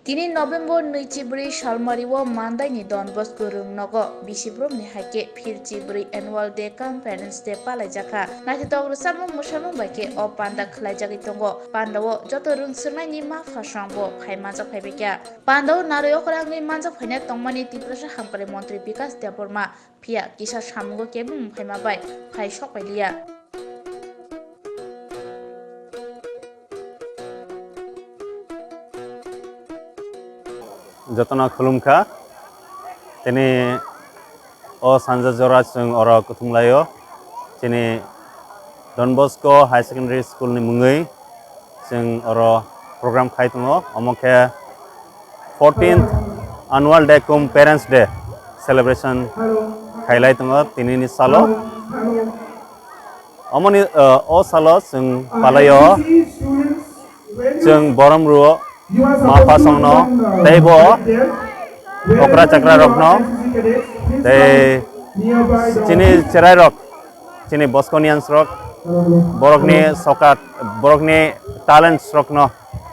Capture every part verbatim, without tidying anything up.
Tini November nui chibrwi salmario Mandaini Don Bosco rwngnogo bisi brumni hai khe phir chibrwi Annual Day cum Parents Day palaijakha. Naithotok rwchapmung mwsamung bai khe o panda khwlaijagwi tongo. Pandao joto rwngswrwngnaini ma phasrangbo phai manjak phaibaikha. Pandao narwi okra wngwi manjak phaina tongmani Tiprasa Hamkrai Montri Bikas Debbarma. Phiya kisa samungo kebeng phaima bai phai sok pailiya. Jotono khulumkha. Tini o sanja jora chwng oro kuthumlaio. Chini Don Bosco High Secondary School ni mungwi chwng oro program khai tongo. Omo khe fourteenth Annual Day cum Parents Day celebration khailai tongo tinini salo. Omoni, uh, o salo chwng palaio, chwng borom ruo ma phasongno, tei bo okra chakra rokno, tei chini cherai rok, chini Bosconians rok, borokni sokat, borokni talents rokno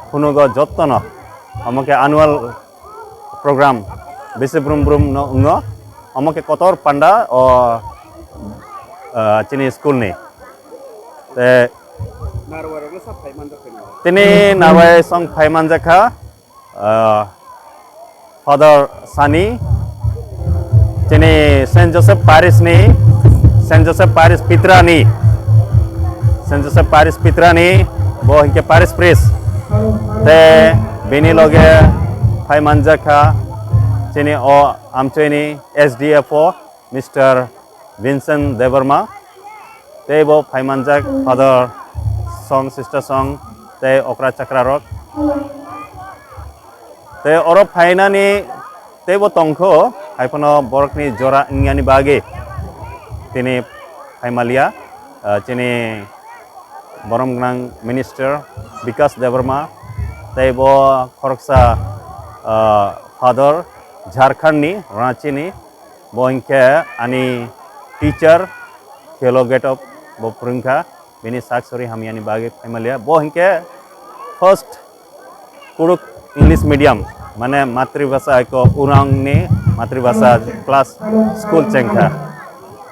phunugo jottono. Omo khe annual program bisi brum brum no wngo, omo khe kotor panda o, ah, chini school ni. Te Narwai rok le sa phai manjak kha. Tini narwai song phai manjak kha, ah, Father Sani, chini Saint Joseph Parish ni, Saint Joseph Parish Pitra ni, Saint Joseph Parish Pitra ni, bo hinkhe Parish Priest. Te bini loge phai manjak kha chini o amchoi ni S D F O, Mister Vincent Debbarma. Tei bo phai manjak Father song, Sister song, tei okra chakra rok. Tei oro phainani teibo tongkho, hai phano borokni jora wngyani bagwi tini phaimaliya, ah, chini borom gwnang minister Bikas Debbarma, tei bo khoroksa, ah, Father Jharkhand ni, Ranchi ni, bo hinkhe ani teacher, theology of bo phwrwngkha. Bini sak sori hamyani bagwi phaimaliya. Bo hinkhe first Kuruk English medium, mane matribhasa eko Urangni matribhasa class school chengkha.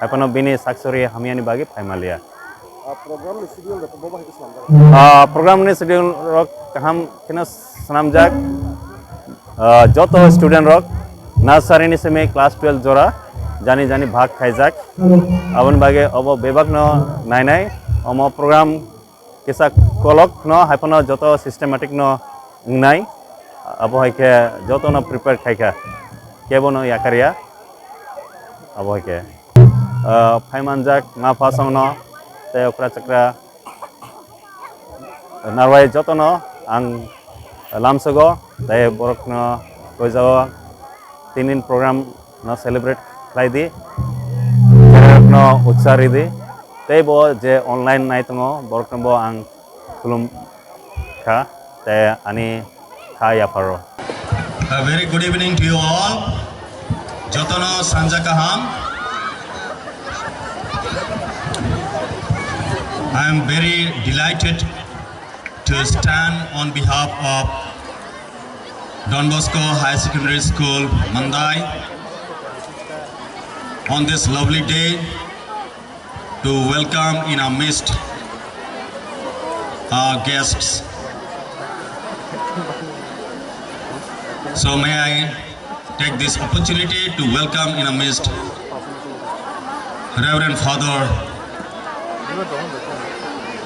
Haiphano bini sak sori hamyani bagwi phaimaliya. Ah, program ni schedule rok bo bahai khe swnamjak? Ah, program ni schedule rok kaham kheno swnamjak. Ah, joto student rok nursery ni simi class twelve jora jani jani bhag khaijak. Aboni bagwi obo bebak no nainai, omo program kisa kolok no, haiphano joto systematic no wngnai, abo hai khe joto no prepare khaikha, kebo no yakarya, abo hai khe, ah, phaimanjak ma phasong no tei okra chakra narwai jotono ang lamsogo, tei borokno koijao tinin program no celebrate khlai di, chererokno utsa ridi, tei bo je online nai tongo borokno bo ang khulum kha, tei ani kha yapharo. A very good evening to you all. Jotono sanja kaham. I am very delighted to stand on behalf of Don Bosco Higher Secondary School, Mandai, on this lovely day to welcome in our midst our guests. So may I take this opportunity to welcome in our midst Reverend Father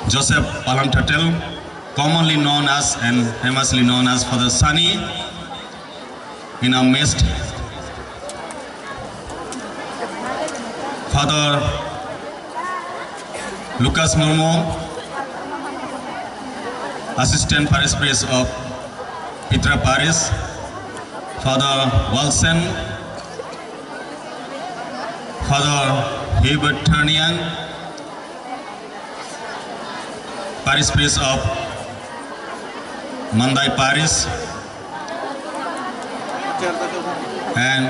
Joseph Palantatel, commonly known as and famously known as Father Sani, in our midst. Father Lucas Murmu, Assistant Parish Priest of Pitra Parish, Father Wilson, Father Hubert Terniang, Parish Priest of Mandai Parish, and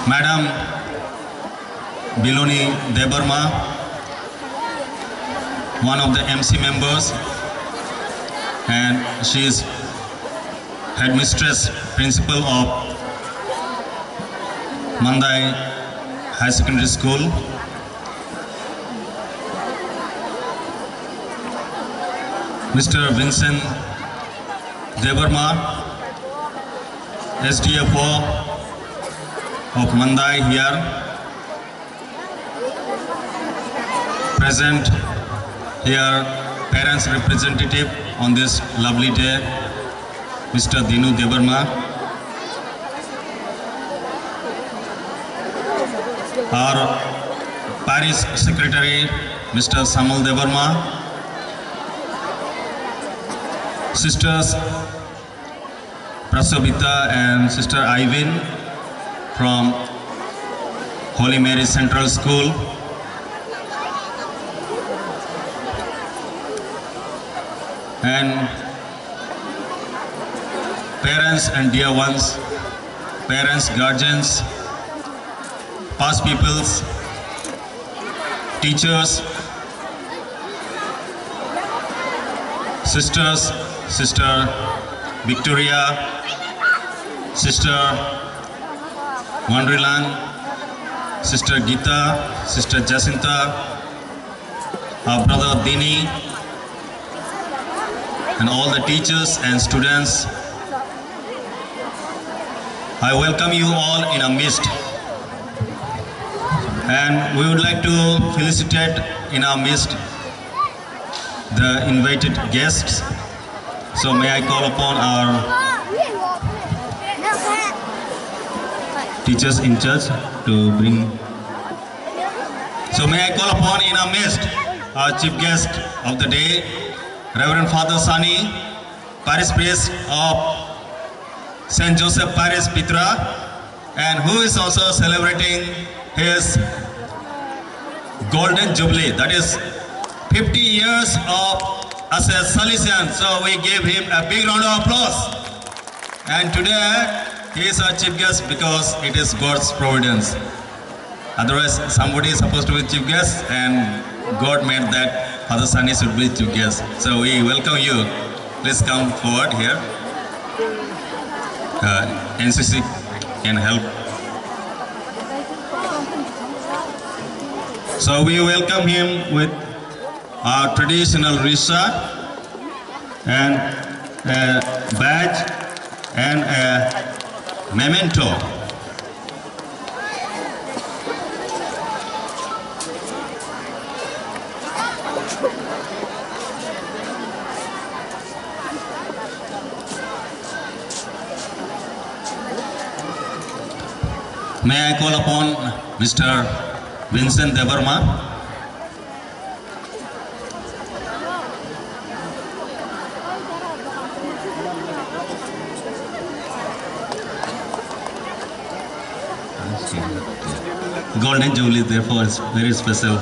Madam Biloni Debbarma, one of the M C members, and she is Headmistress, Principal of Mandai High Secondary School, Mister Vincent Debbarma, S D F O of Mandai here. Present here, parents representative on this lovely day, Mister Dinu Debbarma. Our parish secretary, Mister Samuel Debbarma. Sisters, Prasabita and Sister Ivan from Holy Mary Central School, and parents and dear ones, parents, guardians, past pupils, teachers, sisters, Sister Victoria, Sister Wonderland, Sister Gita, Sister Jacinta, our brother Dini, and all the teachers and students. I welcome you all in our midst. And we would like to felicitate in our midst the invited guests. So may I call upon our teachers in charge to bring. So may I call upon in our midst our chief guest of the day, Reverend Father Sani, Parish Priest of Saint Joseph Parish, Pitra, and who is also celebrating his golden jubilee, that is fifty years of as a Salesian. So we give him a big round of applause. And today he is our chief guest because it is God's providence. Otherwise, somebody is supposed to be chief guest, and God made that Father Sani should be chief guest. So we welcome you. Please come forward here. Uh, N C C can help. So we welcome him with our traditional risa and a badge and a memento. May I call upon Mister Vincent Debbarma? Golden Jubilee, therefore, is very special.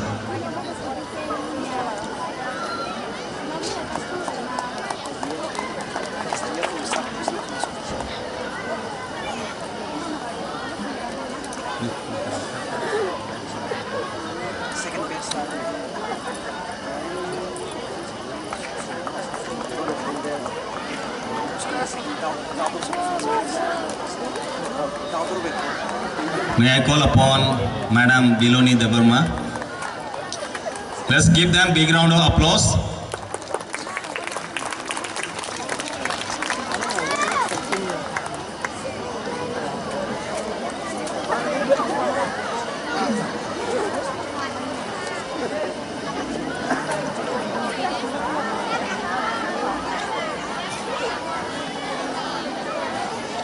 May I call upon Madam Biloni Debbarma? Let's give them big round of applause.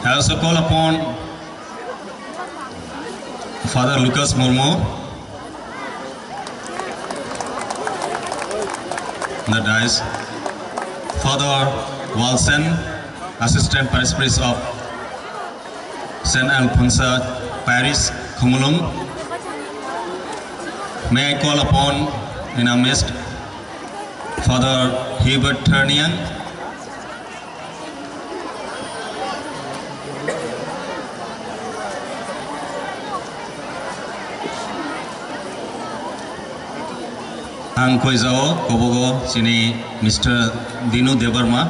I also call upon Father Lucas Murmu, the dais. Father Walsen, Assistant Parish Priest of Saint Alphonsa Parish, Khumulwng. May I call upon in our midst Father Hubert Ternian. Ang koijao kobogo chini Mister Dinu Debbarma.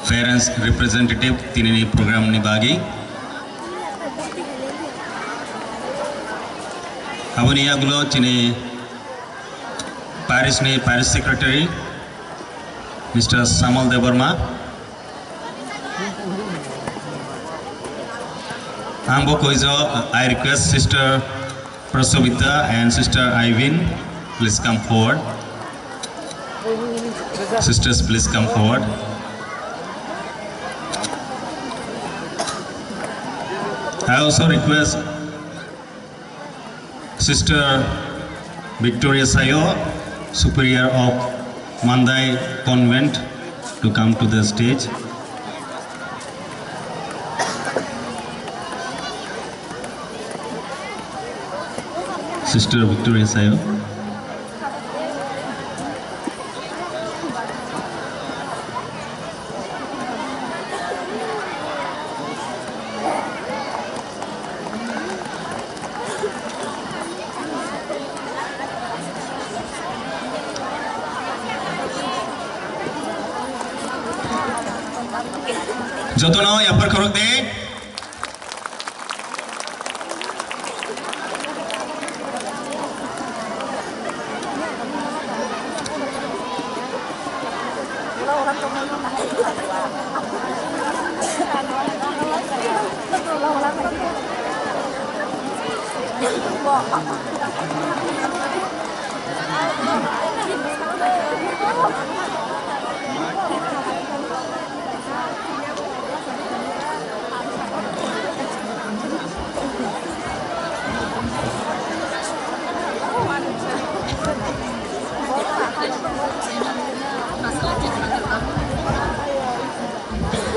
Parents representative tinini program ni bagwi. Aboni yagulo chini parish ni parish secretary Mister Samal Debbarma. Ang bo koijo, I request Sister Prasovita and Sister Ivin, please come forward. Sisters, please come forward. I also request Sister Victoria Sayo, Superior of Mandai Convent, to come to the stage. Sister Victoria Sayo. Jotono yapar khorok de.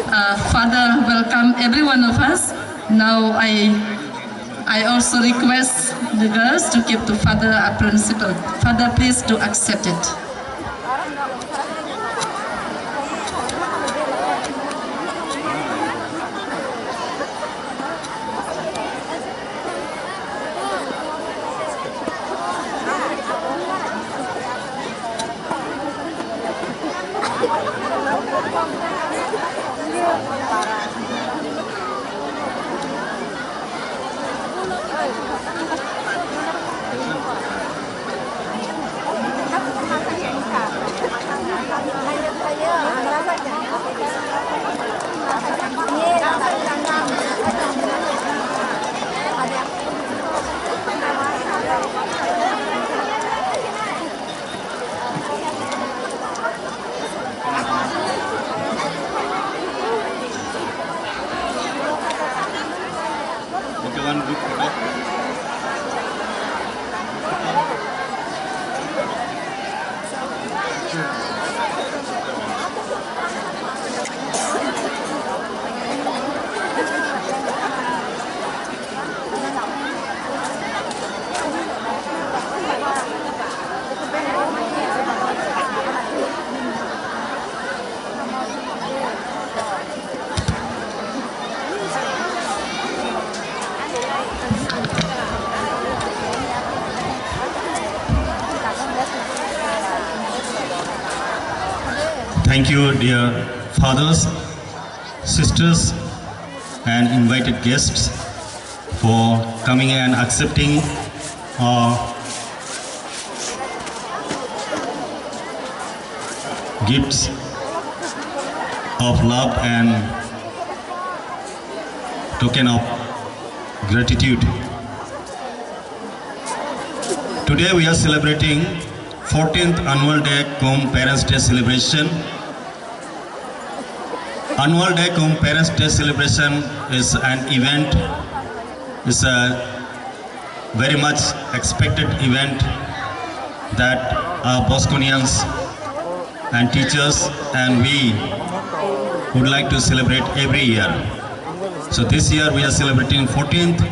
Uh, Father welcome every one of us. Now I, I also request the girls to give to Father a principle. Father, please do accept it. Thank you, dear fathers, sisters, and invited guests for coming and accepting our gifts of love and token of gratitude. Today we are celebrating fourteenth Annual Day cum Parents' Day celebration. Annual Day cum Parents' Day celebration is an event, is a very much expected event that our Bosconians and teachers and we would like to celebrate every year. So this year we are celebrating fourteenth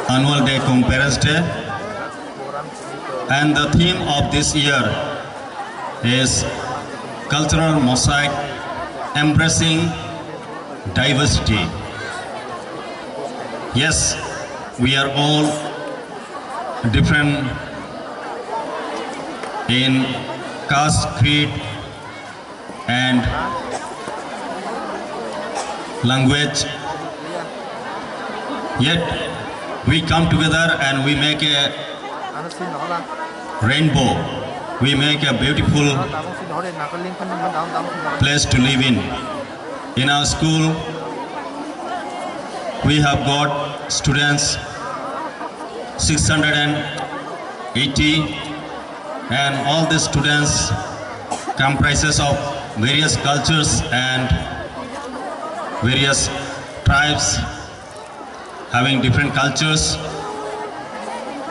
Annual Day cum Parents' Day, and the theme of this year is cultural mosaic, embracing diversity. Yes, we are all different in caste, creed, and language. Yet we come together and we make a rainbow. We make a beautiful place to live in. In our school, we have got students six hundred and eighty, and all the students comprises of various cultures and various tribes, having different cultures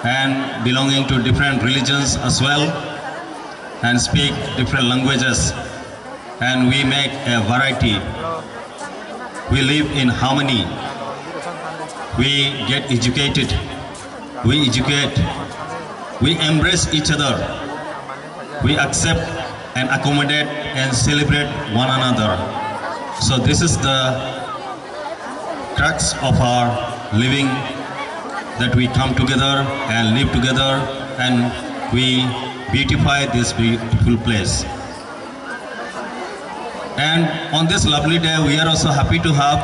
and belonging to different religions as well, and speak different languages, and we make a variety. We live in harmony. We get educated. We educate. We embrace each other. We accept and accommodate and celebrate one another. So this is the crux of our living, that we come together and live together and we beautify this beautiful place. And on this lovely day, we are also happy to have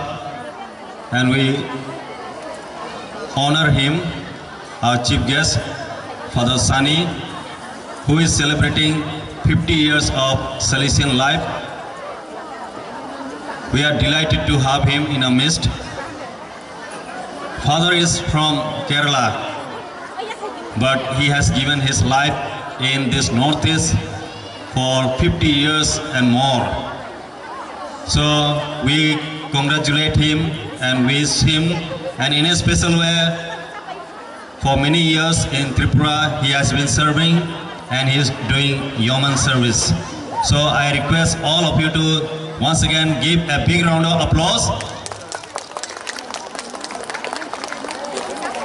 and we honor him, our chief guest, Father Sani, who is celebrating fifty years of Salesian life. We are delighted to have him in our midst. Father is from Kerala, but he has given his life in this Northeast for fifty years and more. So we congratulate him and wish him, and in a special way, for many years in Tripura, he has been serving and he is doing yeoman service. So I request all of you to once again give a big round of applause.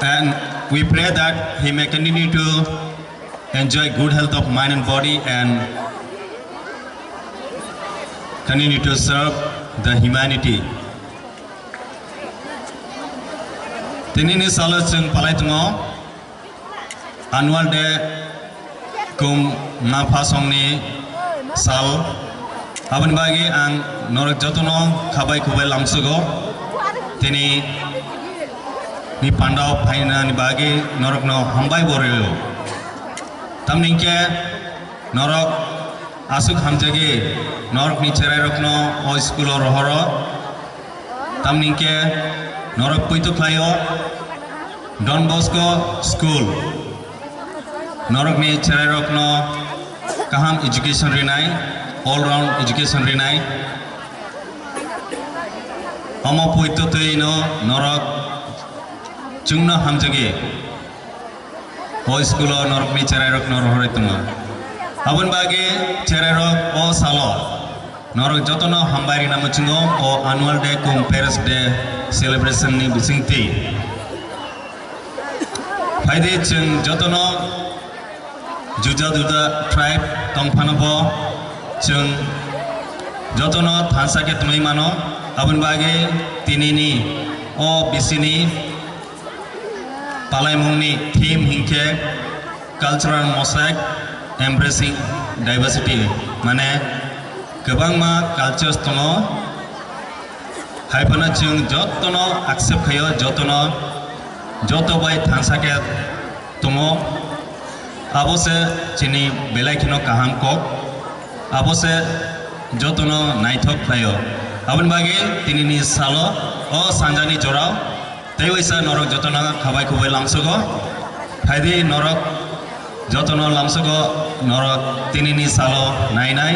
And we pray that he may continue to enjoy good health of mind and body and continue to serve the humanity. Tini ni salo chwng palai tongo annual day, kum ma phasong ni sal. Aboni bagwi ang norok jotono khabai khubai lamsugo. Tini ni pandao phaina ni bagwi norokno hambai bo rwio. Tamni hwnkhe norok aswk hamjagwi norokni cherairokno o school o rohoro. Tamni hwnkhe norok poito khlaio Don Bosco School. Norokni cherairokno kaham education rinai, all round education rinai. Omo poito twi no norok chwngno hamjagwi o school o norokni cherairokno rohorwi tongo. Aboni bagwi cherairok o salo norok jotono hambai rina muchungo o annual day kum parents day celebration ni bisingtwi. Phaidi chwng jotono juda juda tribe tongphano bo chwng jotono thansa khe tongwi mano. Aboni bagwi tinini o bisini palaimungni theme hinkhe cultural mosaic, embracing diversity, mane kwbangma cultures tongo, hai phano chwng jotono accept khaio, jotono, joto bai thansa khe tongo. Abo se chini belai kheno kaham kok, abo se jotono naithok khlaio. Aboni bagwi tinini salo o sanjani jorao tei waisa norok jotono khabai khubai lamsugo. Phaidi norok jotono lamsugo, norok tinini salo nainai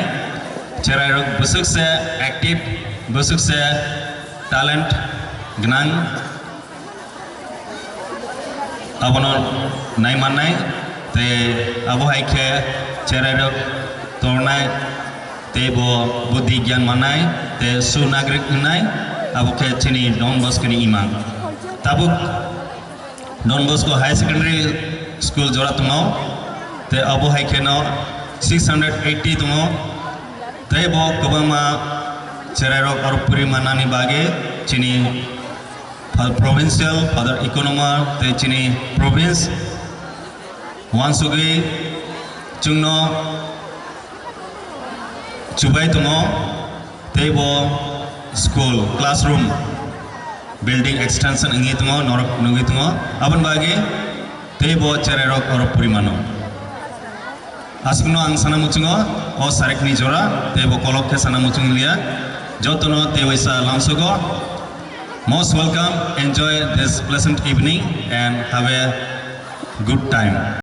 cherairok bwswk se active, bwswk se talent gwnang. Abono naimannai, tei abo hai khe cherairok tornai, tei bo buddhi gyan mannai, tei sunagrik wngnai, abo khe chini Don Bosco ni imang. Tabuk Don Bosco High Secondary School jora tongo, tei abo hai kheno six hundred eighty tongo, tei bo kwbangma cherairok aro puri mannani bagwi chini Father Provincial, Father Economer, tei chini province wansugwi chwngno Chubai tongo, tei bo school classroom building extension wngwi tongo, norok nugwi tongo. Aboni bagwi tei bo cherai rok oro puri mano. Aswkno ang sana muchungo, o sarikni jora tei bo kolok khe sana muchung liya. Jotono tei waisa lamsogo. Most welcome, enjoy this pleasant evening and have a good time.